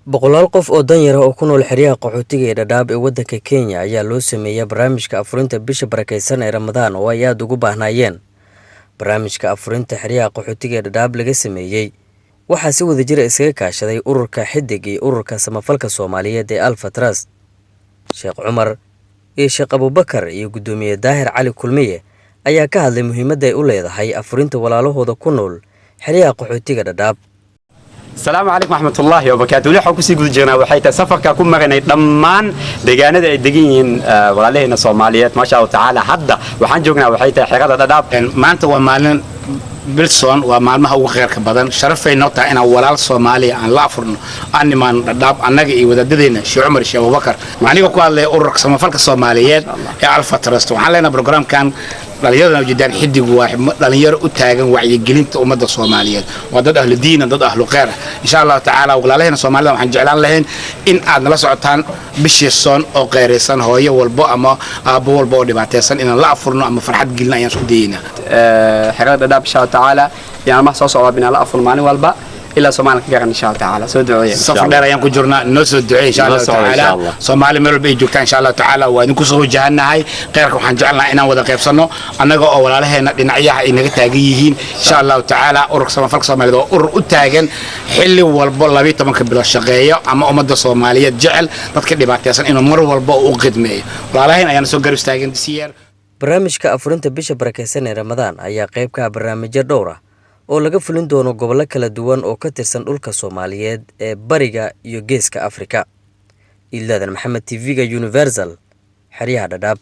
Boqolaal qof oo danyar ah oo ku nool xeryaha qaxootiga ee Dhadhaab ee waddanka Kenya ayaa loo sameeyay barnaamijka afurinta bisha barakeysan ee Ramadaan oo ay aad ugu baahnaayeen. Barnaamijka afurinta xeryaha qaxootiga ee Dhadhaab laga sameeyay waxaa si wadajir ah iskaga kaashaday ururka Xidig iyo ururka samafalka Soomaaliyeed ee Alpha Trust. Sheekh Cumar iyo Sheekh Abuubakar iyo Guddoomiye Daahir Cali Kulmiye ayaa ka hadlay muhiimadda ay u leedahay afurinta walaalahooda ku nool xeryaha qaxootiga Dhadhaab. Asalaamu calaykum waraxmatullaahi wabarakaatu. Weli waxaan kusii guda jirnaa waxay tahay safarka ku marinay dhammaan deegaanada ay degan yihiin walaalaheena Soomaaliyeed, maasha Allahu tacaala. Hadda waxaan joognaa waxay tahay xerada Dhadhaab. Maanta waa maalin bilson, waa maalmaha ugu khayrka badan. Sharafay noo tahay inaan walaal Soomaaliya aan la afurno, aan nimaano Dhadhaab, annaga iyo wadaadadeena Sheekh Cumar, Sheekh Abubakar. Aniga ku hadlaya ururka samafalka Soomaaliyeed ee Alpha Trust, waxaan leenahay programkan dhalinyarada ujeedaan Xidigu waa dhalinyaro u taagan wacyigelinta ummadda Soomaaliyeed. Waa dad ahlu diina, dad ahlu kheyr ah. Insha Allahu tacaala, walaalaheena Soomaalida waxaan jeclaan lahayn in aad nala socotaan bishii soon oo qeyraysan. Hooyo walbo ama aabbo walbo oo dhibaataysan inaan la afurno ama farxad gelino ayaan isku dayeynaa. Xerada Dhadhaab, insha Allahu tacaala, maalmaha soo socda binaa la afurno maalin walba ilaa Soomaaliya ka garan, insha Allahu tacaala. Soo duceeya. Safar dheer ayaan ku jirnaa, noo soo duceey insha Allahu tacaala. Soomaali meel walba ay joogtaan, insha Allahu tacaala, waa idinku soo wajahanahay. Khayrka waxaan jecelnahay inaan wada qaybsanno, annaga oo walaalaheena dhinacyaha ay naga taagan yihiin, insha Allahu tacaala. Ururka samafalka Soomaaliyeed waa urur u taagan xilli walbo 12-ka bilood shaqeeyo ama ummadda Soomaaliyeed jecel dadka dhibaataysan inuu mar walba u qidmeeyo. Walaalaheen ayaana soo garab istaagan siyeer. Barnaamijka afurinta bisha barakeysan ee Ramadaan ayaa qayb ka ah barnaamijyo dhowr ah oo laga fulin doono gobollo kala duwan oo ka tirsan dhulka Soomaaliyeed ee Bariga iyo Geeska Afrika. Iilaadan Maxamed, TV-ga Universal, xeryaha Dhadhaab.